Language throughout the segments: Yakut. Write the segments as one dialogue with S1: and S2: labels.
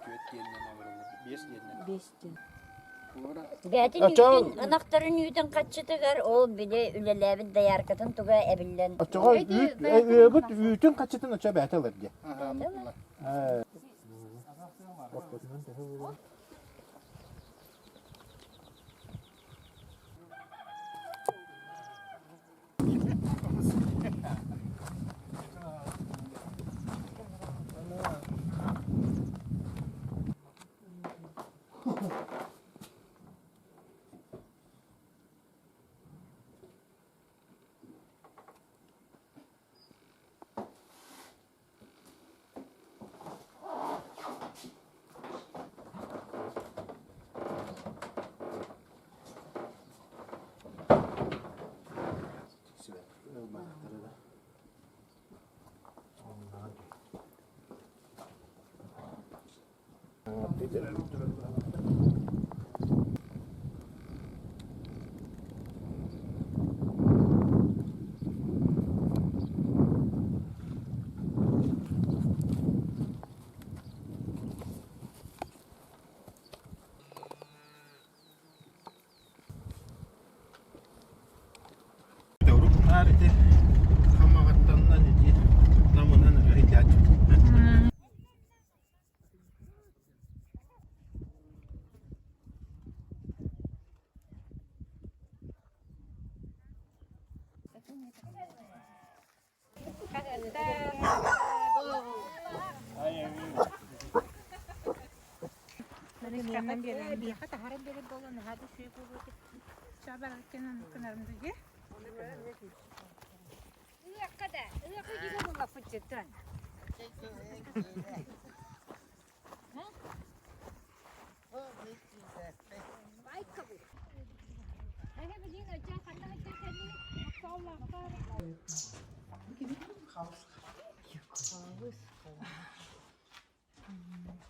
S1: Түөрт диэннэн олороллор. Биэс диэннэн.
S2: Биэс диэн.
S3: Бэйэтин
S1: Оччоҕо
S3: үүтүн, ынахтарын үүтүн хаччытыгар ол били үлэлээбит дояркатын туга эбиллэн
S1: оччоҕо үүт ыабыт үүтүн хаччытын оччо бэйэтэ ылар диэ.
S3: Бэйэтэ ылар.
S1: Ортотунан төһө буолуой? Урут ити Хамаҕаттаннан ити Намынан ыһыйдааччыбыт.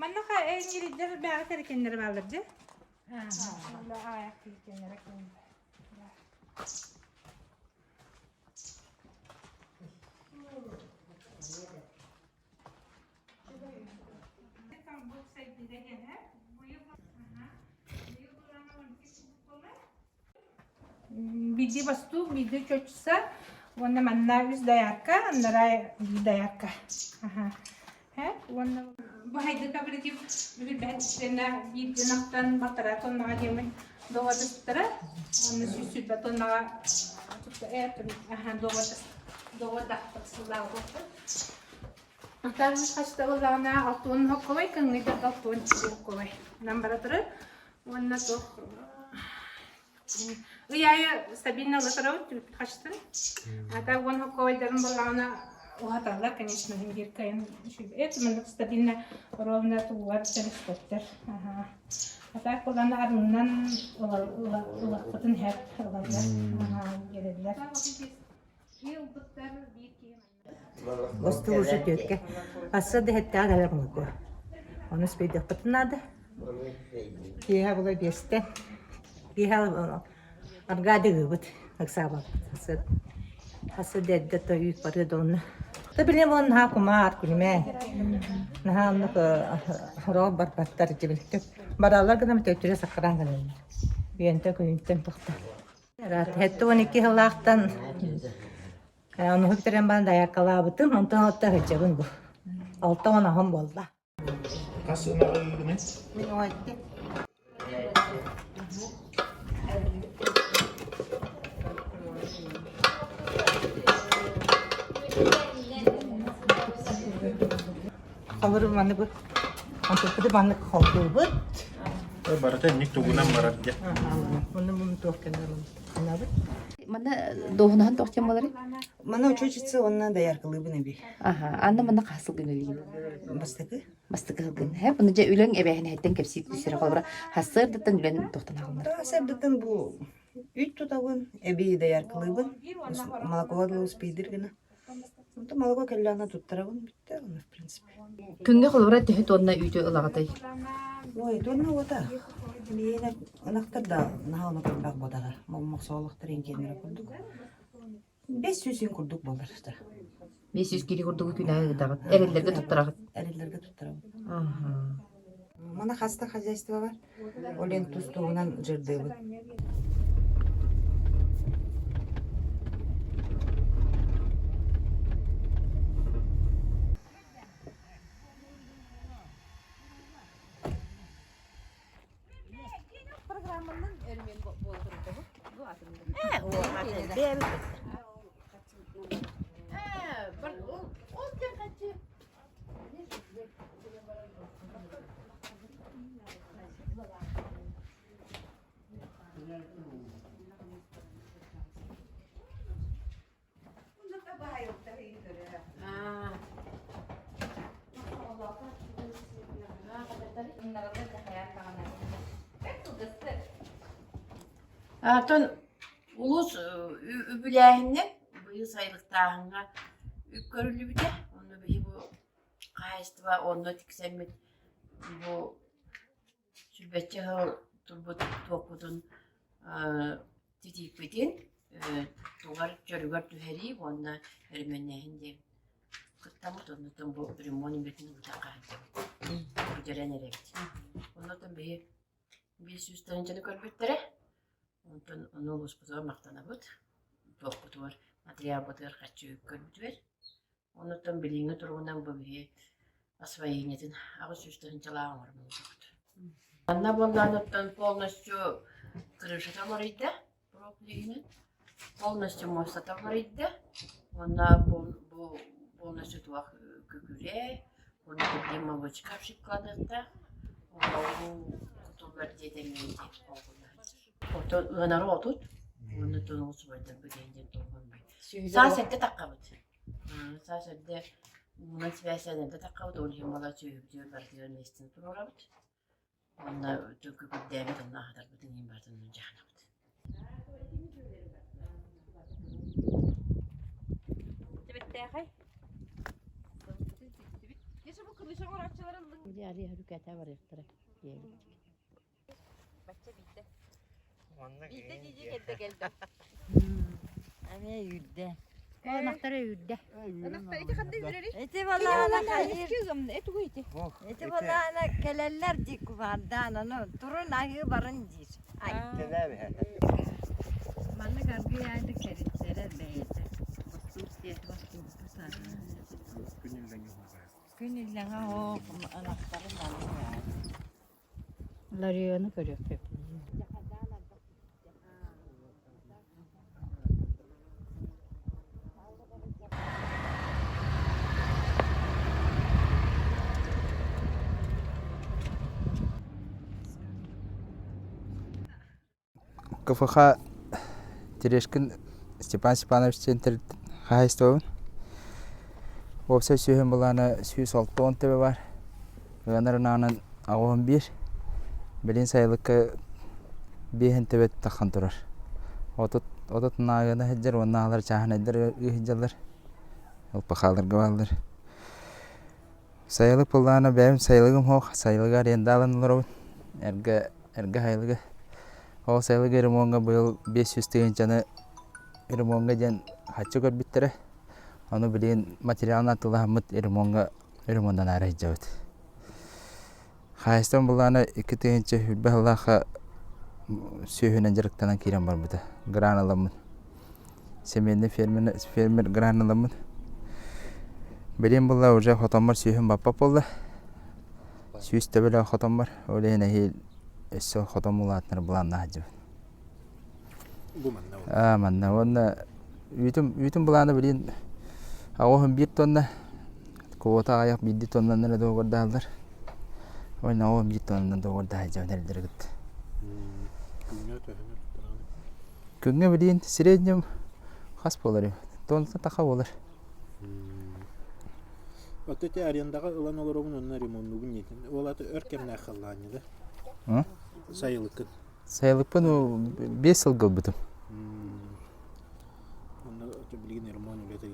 S4: Маннаха эҥиридэр бэҕэ тэрикеннere бааллар дьэ. Биирдии бостуук, биирдии чочуса уонна манна үс доярка, аннараа биир доярка. Аха. Э, уонна бу хайдык кооператив бүгүн бэһэн членэ биир гынахтан балтараа тоннаҕа диэммин доҕордоспуттара. Уонна 120 тоннаҕа аха доҕордахпыт сыллааҕы буолбут. Антан хаста буоллаҕына алтуон хокковай, кыҥныйдар алтуон хокковай. Нам бара турар. Уонна туох Ый аайы стабильно ылатарабыт хачтын. А так уон хокковайдарын буоллаҕына уһаталлар, конечно, биир кайын это маннык стабильно ровно тугугар төлөспөттөр. Аха. А так буоллаҕына арыҥнан ылахпытын һэп ылаллар. Аха, биэрэллэр.
S5: Остуол түөккэ. Assa да иһэттээх кэлэр оҥорго. Ону испэйдэхпитин наада. Киэһэ була биэстэн. Киэһэ аргаа дыгыыбыт ыксаабаппыт. Аса да эрдэ то үүт барыа да онно. Та билим он наһаа кумаар күнүмэ. Наһаа оннук хороо барбаттар дьибилтик. Бараллар гынан төттөрү саккараан гыналлар. Үйэнтэ күнүнтэн тохта. 72 сыллаахтан Ону бүтэрэн баран дайааккалаабытым, онтон отто сылдьабын бу. Алта он аһым буолла.
S1: Хас ынаҕы ыыгыный?
S5: Мин оҥойтум. Холору маннык онтукпуту маннык холбуубут.
S1: Барыта инник тугунан барар дьэ.
S5: Муну муну туох кэннэ гынабыт.
S2: Манна дуоһунаһын туох диэн буоларый?
S6: Манна учетчица уонна дояркалыыбын эби.
S2: Аха, анна манна хаһыс сылгын үлэлиигин?
S6: Бастакы.
S2: Бастакы сылгын. Һэ, бұны дьэ үлэҥ эбээһинэһиттэн кэпсии түсэрэ холобура сарсыардаттан үлэн туохтан аҕаллар?
S6: Сарсыардаттан бу үүт тутабын, эби дояркалыыбын, молоко успейдир гына. Онтон молоко кэллэҕинэ туттарабын бүттэ онно в принципе.
S2: Күҥҥэ холобура төһө тонна үүтү ылаҕытый?
S6: Ой, тонна уота. Миэнэ ынахтар да наһаа онно элбэх буотаҕа. Мохсоолохтор иҥкиэннэрэ курдук. 500 курдук буолар да.
S2: 500 кири курдугу күн аайы ыытаҕыт. Эрэллэргэ туттараҕыт.
S6: Эрэллэргэ туттарабыт.
S2: Аха.
S6: Мана хаста хозяйство бар. Ол эн тус туһунан жырдыыбын.
S7: Оттон улуус үбүлээһининэн быйыл сайылыктааһыҥҥа үп көрүллүбүтэ. Онно биһи бу хаһаайыстыба онно тиксэммит бу сүүрбэччэ сыл турбут туохпутун титиикпитин тугар чөрүгэр түһэрии уонна өрөмүөннээһин диэн кыттаммыт. Оннуттан бу ремонт үлэтин ыытан хаһыйдыбыт. Бүтэрэн эрэбит. Оннуттан биһи 500 тыһыынчаны көрбүттэрэ. Онтон ону улууспутугар махтанабыт. Туохпутугар, материалбытыгар харчы көрбүтүгэр. Онуттан билиҥҥи туругунан бу биһи освоениетын 800 тыһыынчалаах оҥорон олоробут. Манна буоллаан полностью крышата уларыйда проплегинэн, полностью муостата уларыйда уонна бу полностью туох күкүрэ уонна биир молочка обшивкаланыахтаах уонна уу кутуллар диэтэ Оттон ыанары отут уонна тунул субайдарбыт диэн толгонбай. Саас эрдэ таххабыт. Саас эрдэ уунан сибээстээн эрдэ таххабыт, ол иһин буолар сүөһүбүтүгэр барытыгар миэстэни туруорабыт. Уонна күкүрдээбит онно аһатарбытын иһин барытын дьаһанабыт.
S2: Бачча биирдэ. Биирдэ дии кэлдэ кэлдэ.
S3: Эмиэ үүрдэ.
S4: Ынахтара үүрдэ. Ынахтар ити ханна үүрэрий?
S3: Ити балаана хайыр.
S4: Этугу ити.
S3: Ити балаана кэлэллэр дии кубардаан ону турун аһыы барын диир. Ай.
S8: Маннык аргыый аайдык кэриттэрэ бэйэтэ. Бостуук диэн.
S3: Күн иллэҥэ оһох ынахтарын маннык
S8: Лариону көрүөхпүт.
S9: КФХ Терешкин Степан Степанович диэн хаһаайыстыбабын. Уопсай сүөһүм былаана 160 төбө баар. Ыанар ынаҕынан 81. Билин сайылыкка биэһин төбө таххан турар. 30 30 ынаҕы ыана сылдьар уонна аҕалар чааһынайдар ыы сылдьаллар. ЛПХ-ларга бааллар. Сайылык былаана бэйэм сайылыгым суох, сайылыгы аренда ылан олоробун. Эргэ эргэ сайылыгы. Ол сайылыгы ремоҥҥа быйыл 500 тыһыынчаны ремоҥҥа диэн хаччы көрбүттэрэ. Ону билигин материалын атыылаһаммыт ремоҥҥа ремоннанаары сылдьабыт. Хаһаайыстыбам былаана 2000 сыллаахха сүөһүнэн дьарыктанан киирэн барбыта. Гран ыламмын. Семейный фермер, фермер гран ыламмын. Билигин буолла уже хотоммор сүөһүм баппат буолла. Сүүс төбөлөөх хотоммор. Ол иһин эһиил өссө хотом улаатынар былааннаах сылдьабын.
S1: Бу манна
S9: Аа, манна уонна үүтүм үүтүм былаана билигин 81 тонна. Квота аҕыйах биирдии тоннанан эрэ доҕордоһоллор. Уонна 81 тоннанан доҕордоһо сылдьабын эрдэрэ кытта.
S1: Күҥҥэ төһөнү туттараҕыный?
S9: Күҥҥэ билигин среднем хас буолар? Тонна таха буолар.
S1: Оттон ити арендаҕа ылан олоробун уонна ремоннуубун диэтин. Ол аата өр кэмнээх халлаанньа да? Сайылыккын.
S9: Сайылыкпын биэс сылга ылбытым.
S1: Онно билигин ремонт үлэтэ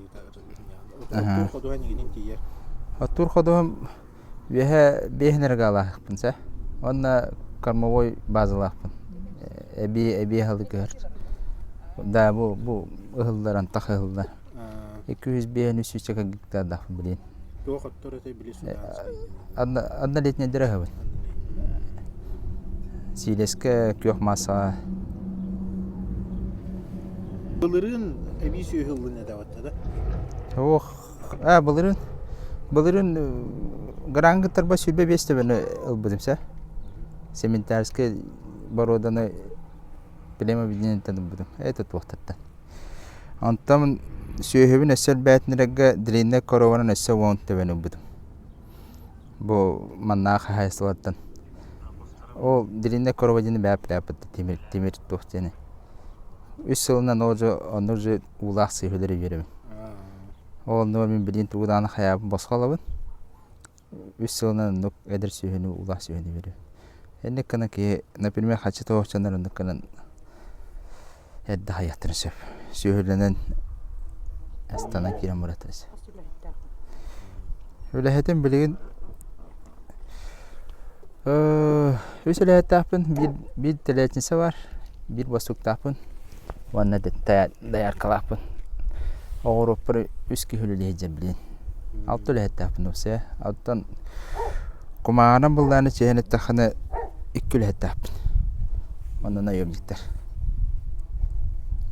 S1: Оттуур ходуһа эйигинин тиийэр.
S9: Оттуур ходуһам үөһэ биэһин эрэ гаалаахпын сэ. Уонна кормовой базалаахпын. Эбии эбии аһылык ыһар. Да бу бу ыһыллар антах ыһыллар. 205 300 гектардаахпын билигин.
S1: Туох оттор этэй били
S9: Однолетнейдер ыһабын. Сиилэскэ күөх маассаҕа.
S1: Былырыын эбии сүөһү ыллын этэ да?
S9: Ох, аа былырыын былырыын гран кыттарба 25 төбөнү ылбытым сэ. Сементальскай боруоданы племя объединениеттан ылбытым. Это туохтаттан. Онтон сүөһүбүн өссө элбээтинэргэ длиннай корованан өссө 10 төбөнү ылбытым. Бу маннаах хаһаайыстыбалартан. Ол длиннай корова диэни бээп тимир тимир туох диэни. Үс сылынан ол же онно уже уулаах сүөһүлэри биэрэбин. Ол оннугар мин билигин тугу даҕаны хайаабын босхо ылабын. Үс сылынан оннук эдэр сүөһүнү уулаах сүөһүнү биэрэбин. Инник гынан киһи, например, хаччы тоһоҕоччоннор оннук гынан эрдэ хайыахтарын сөп. Сүөһүлэнэн астанан киирэн барыахтарын сөп. Үлэһитим билигин үс үлэһиттээхпин, биир, биир тэлээтинсэ бар, биир бостууктаахпын уонна дояркалаахпын. Оҕуруоппар үс киһи үлэлии сылдьар билигин. Алта үлэһиттээхпин уопсайа. Оттон кумааҕынан быллааны чиэһин эттэххинэ икки үлэһиттээхпин. Онно наемниктар.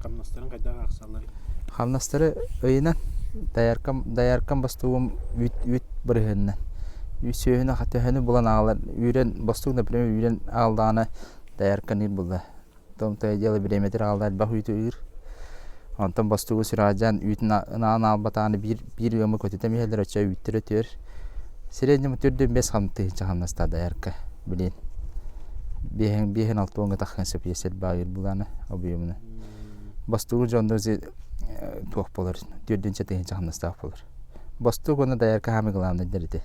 S1: Хамнастарын хайдах аахсалларый?
S9: Хамнастары ыйынан дояркам, дояркам бостуугум үүт, үүт бырыһыанынан. Үүт сүөһүнү төһөнү булан аҕалар, үүрэн, бостуук, например, үүрэн аҕаллаҕына доярканыыр буолла. Том то дело бириэмэтигэр аҕалла элбэх үүтү ыыр. Онтон бостуугу сүрэҕэлдьээн үүтүн ынаҕын аалбатаҕына биир биир ыамы көтүтэн иһэллэр оччо үүттэрэ үтүөр. Среднем төрдүн бэс тыһыынча хамнастаах доярка билин. Биэһин биэһин алта уоҥҥа таххан сөп иэсэл баайыр булаана объемуна. Бостуугу дьонно туох буолар төрдүнчэ тыһыынча хамнастаах буолар. Бостуук уонна доярка хаамы главныйдар ити.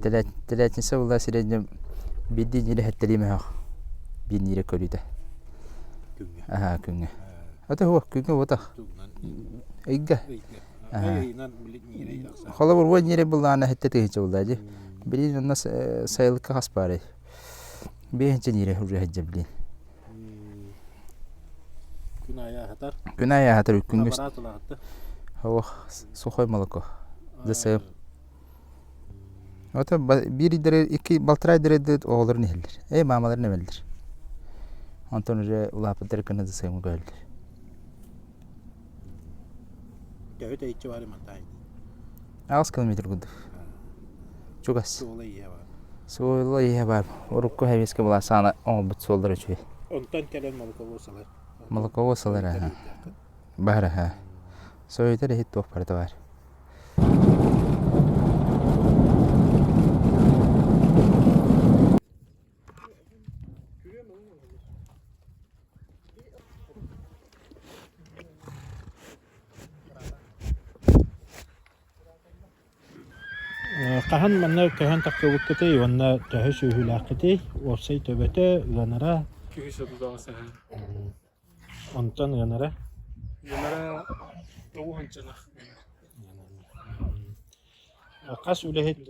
S9: Телятница була среднем биирдии ниирэ хэттэлии мөһөх биир ниирэ көрүүтэ.
S1: Күҥҥэ.
S9: Аха күҥҥэ. Ата хуох күҥҥэ буотах. Ыйга. Холобур уон ниирэ буллаана хэттэ тыһыынча булла дии. Билин онно сайылыкка хас баарый? Биэһинчэ ниирэ уже сылдьар билин.
S1: Күн аайы аһатар.
S9: Күн аайы аһатар күҥҥэ
S1: Аппарат улаатта.
S9: Ох, сухой молоко. ДСМ. Ото биир ыйдары икки балтараа ыйдары оҕолорун иһэллэр. Э маамаларын эмэллэр. Онтон уже улааппыттар гына ДСМ көһөллөр.
S1: Төһө тэйиччи баар мантаай?
S9: Аҕыс километр курдук. Чугас.
S1: Суола иһэ баар.
S9: Суола иһэ баар. Урукку сэбиэскэй былаас саҕана оҥорбут суоллара үчүгэй.
S1: Онтон кэлэн молоковоз ылар.
S9: Молоковоз ылар аһа. Баар аһа. Сойтар иһит туох барыта баар.
S1: Хаһан манна көһөн тахсыбыккытый уонна төһө сүөһүлээххитий? Уопсай төбөтө, ыанара?
S10: Киһи сотутаҕас аһа.
S1: Онтон ыанара?
S10: Ыанара тоҕуһунчанах.
S1: Хас үлэһит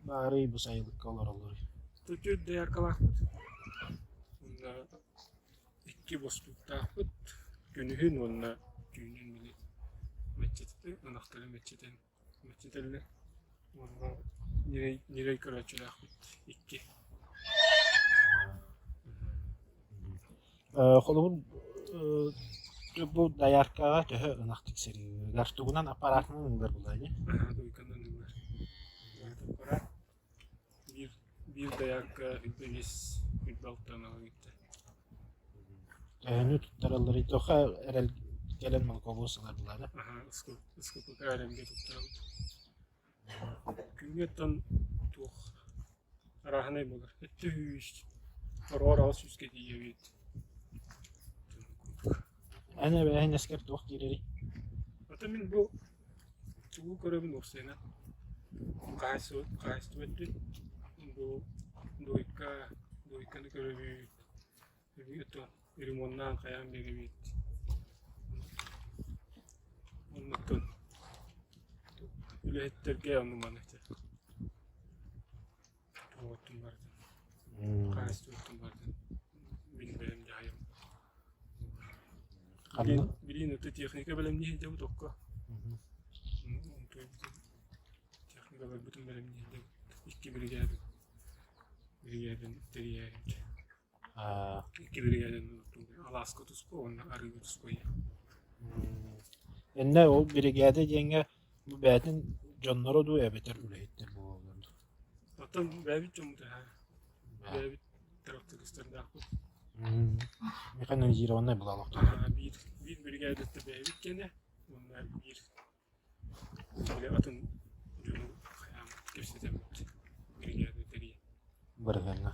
S1: баарый бу сайылыкка олороллоруй?
S10: Түөрт дояркалаахпыт. Уонна икки бостууктаахпыт. Күнүһүн уонна түүнүн били мэччитэ ынахтары мэччитэн мэччитэллэр. Уонна ньирэй ньирэй көрөөччүлээхпит икки.
S1: Холобур бу дояркаҕа төһө ынах тиксэригэр тугунан аппаратынан ылар буолаа ини?
S10: Дуйканан ылар. Аппарат Биир, биир доярка үс үрбэ алтан ыла
S1: Төһөнү туттаралларый? Туохха эрэл кэлэн молоковоз ылар буолаа
S10: Аһа, СКПК эрэлгэ туттарабыт. Күҥҥэ оттон туох арааһынай буолар. Өттө үс, ороҕор аҕыс сүүскэ тиийэбит.
S1: Эн эбээһинэскэр туох киирэрий?
S10: Ата мин бу Тугу көрөбүн уопсайынан хаһаайыстыба өттүн бу дуойка дуойканы көрөбүт ремоннаан хайаан биэрэбит оннуктан үлэһиттэргэ онну-маны тугу барытын хаһаайыстыба барытын мин бэйэм дьаһайым Билигин ото техника бэлэмнии сылдьабыт окко. Техникаларбытын бэлэмнии сылдьабыт. Икки биригээдэ биригээдэн тэрийээбит. Икки биригээдэни алааска туспа уонна арыыга туспа
S1: Иннэ ол биригээдэ диэҥҥэ бу бэйэтин дьонноро дуу эбэтэр үлэһиттэр буолаллар дуу?
S10: Оттон бэйэбит дьоммут эһээ. Бэйэбит трактористардаахпыт.
S1: Механизированнай была олохтоох.
S10: Биир биир биригээдэттэ бэйэбит киэнэ уонна биир били атын дьону хайаан кэпсэтэммит биригээдэ тэрийэн.
S1: Бырыһыаҥҥа.